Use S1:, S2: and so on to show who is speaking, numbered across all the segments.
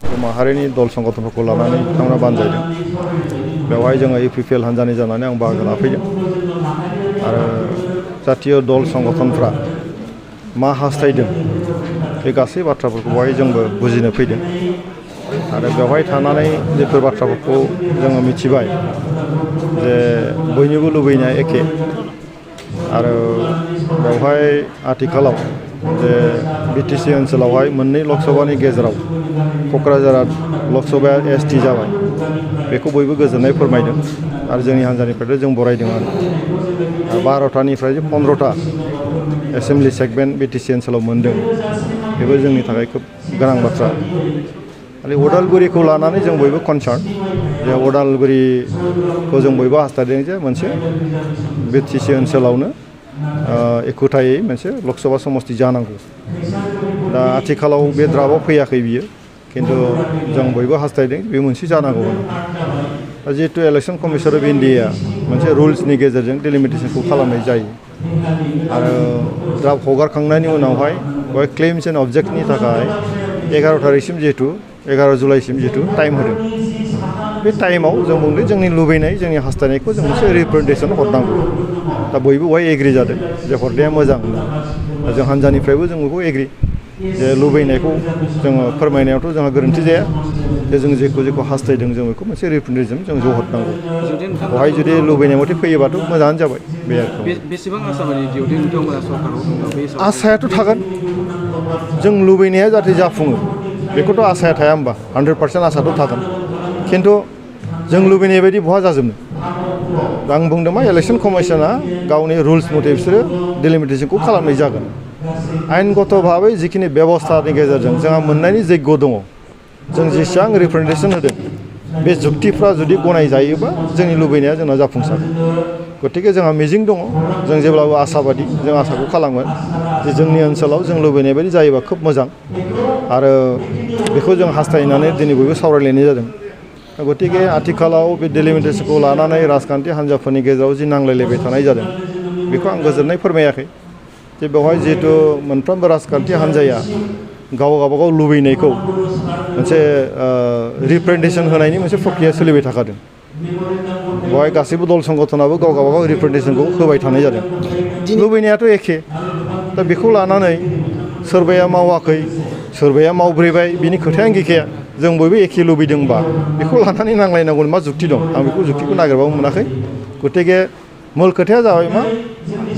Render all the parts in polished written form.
S1: माहारिनि दल संगठनफोरखौ लानानै बिथांमोना बानजायदों बेवहाय जोङो UPPL हान्जानि जानानै आं बाहागो लाफैदों आरो जातीय दल संगठनफ्रा मा हास्थायदों बे गासै बाथ्राफोरखौ बेवहाय जोंबो बुजिनो फैदों आरो बेवहाय थानानै जेफोर बाथ्राफोरखौ जोङो मिथिबाय जे बयनिबो लुबैनाया एखे आरो बेवहाय आथिखालाव जे BTC ओनसोलावहाय मोननै लकसभानि गेजेराव क'क्राझारा लकसभाया ST जाबाय बेखौ बयबो गोजोननाय फोरमायदों आरो जोंनि हान्जानिफ्रायथ' जों बरायदों आरो 12थानिफ्राय 15था एसेम्बलि सेगमेन्ट BTC ओनसोलाव मोनदों बेबो जोंनि थाखाय खोब गोनां बाथ्रा खालि उदालगुरिखौ लानानै जों बयबो कनसार्न जे उदालगुरिखौ जों बयबो हास्थायदों जे मोनसे BTC ओनसोलावनो एखुथायै मोनसे लकसभा समस्ति जानांगौ दा आथिखालाव बे द्राफ्टआव फैयाखै बियो किन्तु जों बयबो हास्थायदों बे मोनसे जानांगौ दा जिहेतु इलेक्सन कमिसन अफ इन्डिया मोनसे रुल्सनि गेजेरजों डिलिमिटेसनखौ खालामनाय जायो आरो द्राफ्ट हगारखांनायनि उनावहाय बेवहाय क्लेम्स एन्ड अबजेक्टनि थाखाय 11 तारिखसिम जिहेतु 11 जुलाइसिम जिहेतु टाइम होदों बे टाइमाव जों बुंदों जोंनि लुबैनाय जोंनि हास्थायनायखौ जों मोनसे रिप्रेजेन्टेसन हरनांगौ दा बयबो बेवहाय एग्रि जादों जे हरनाया मोजां दा जों हान्जानिफ्रायबो जों बेखौ एग्रि जे लुबैनायखौ जोङो फोरमायनायावथ' जोंहा गोरोन्थि जाया जे जों जेखौ हास्थायदों जों बेखौ मोनसे रिप्रेजेन्टेसन जों ज' हरनांगौ बेवहाय जुदि लुबैनाय मथे फैयोबाथ' मोजाङानो जाबाय बे आरो
S2: बेसेबां आसा बायदि दिउटि नोंथांमोना सरकाराव
S1: आसायाथ' थागोन जों लुबैनाया जाहाथे जाफुङो बेखौथ' आसाया थाया होमबा 100% आसाथ' थागोन खिन्थु जों लुबैनाय बायदि बहा जाजोबनो आं बुंदों मा इलेक्सन कमिसना गावनि रुल्स मथे बिसोरो डिलिमिटेसनखौ खालामनाय जागोन आयेनगत भाबै जिखिनि बेबस्थानि गेजेरजों जोंहा मोननायनि जैग्य दङ जों जेसेबां रिप्रेजेन्टेसन होदों बे जुक्तिफ्रा जुदि गनायजायोबा जोंनि लुबैनाया जोंना जाफुंसारो गतिके जोंहा मिजिं दङ जों जेब्लाबो आसाबादि जों आसाखौ खालामगोन जे जोंनि ओनसोलाव जों लुबैनाय बायदि जायोबा खोब मोजां आरो बेखौ जों हास्थायनानै दिनै बयबो सावरायलायनाय जादों गतिके आथिखालाव बे डिलिमिटेसनखौ लानानै राजखान्थि हान्जाफोरनि गेजेराव जि नांलायलायबाय थानाय जादों बेखौ आं गोजोननाय फोरमायाखै जे बेवहाय जिहेतु मोनफ्रोमबो राजखान्थि हान्जाया गावबागाव लुबैनायखौ मोनसे रिप्रेजेन्टेसन होनायनि मोनसे प्रक्रिया सोलिबाय थाखादों बेवहाय गासैबो दल संगठनाबो गावबागाव रिप्रेजेन्टेसनखौ होबाय थानाय जादों लुबैनायाथ' एखे दा बेखौ लानानै सोरबाया मावाखै सोरबाया मावब्रेबाय बिनि खोथायानो गैखाया जों बयबो एखे लुबैदोंबा बेखौ लानानै नांलायनांगौनि मा जुक्ति दं आं बेखौ जुक्तिखौ नागिरबाबो मोनाखै गतिके मुल खोथाया जाबाय मा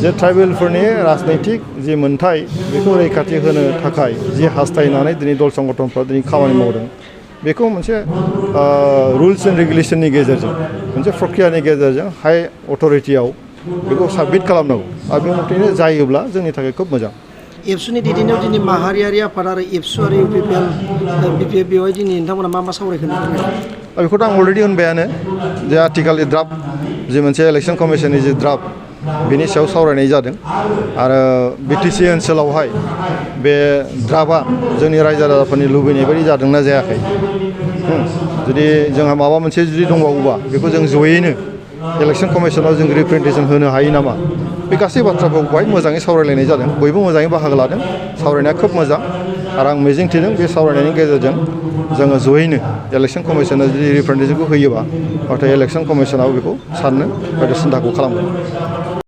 S1: जे ट्राइबेलफोरनि राजनैतिक जि मोन्थाय बेखौ रैखाथि होनो थाखाय जि हास्थायनानै दिनै दल संगठनफ्रा दिनै खामानि मावदों बेखौ मोनसे रुल्स एन्ड रेगुलेसननि गेजेरजों मोनसे प्रक्रियानि गेजेरजों हाइ अथ'रिटियाव बेखौ साबमिट खालामनांगौ आरो बे मथेनो जायोब्ला जोंनि थाखाय खोब मोजां
S3: एबसुनि दैदेननायाव दिनै माहारियारि आफाद आरो एबसु आरो UPPL BPF बेवहाय दिनै नोंथांमोना मा सावरायखो
S1: बेखौथ' आं अलरेडि होनबायानो जे आथिखालनि द्राफ्ट जि मोनसे इलेक्सन कमिसननि जि द्राफ्ट बेनि सायाव सावरायनाय जादों आरो BTC ओनसोलावहाय बे द्राफ्टआ जोंनि रायजो राजाफोरनि लुबैनाय बायदि जादोंना जायाखै जुदि जोंहा माबा मोनसे जुदि दंबावोबा बेखौ जों जयैनो इलेक्सन कमिसनाव जों रिप्रेजेन्टेसन होनो हायो नामा बे गासै बाथ्राखौ बेवहाय मोजाङै सावरायलायनाय जादों बयबो मोजाङै बाहागो लादों सावरायनाया खोब मोजां आरो आं मिजिंथिदों बे सावरायनायनि गेजेरजों जोङो जयैनो इलेक्सन कमिसना जुदि रिप्रेजेन्टेसनखौ होयोबा नाथाय इलेक्सन कमिसनाबो बेखौ साननो बायदि सिन्थाखौ खालामगोन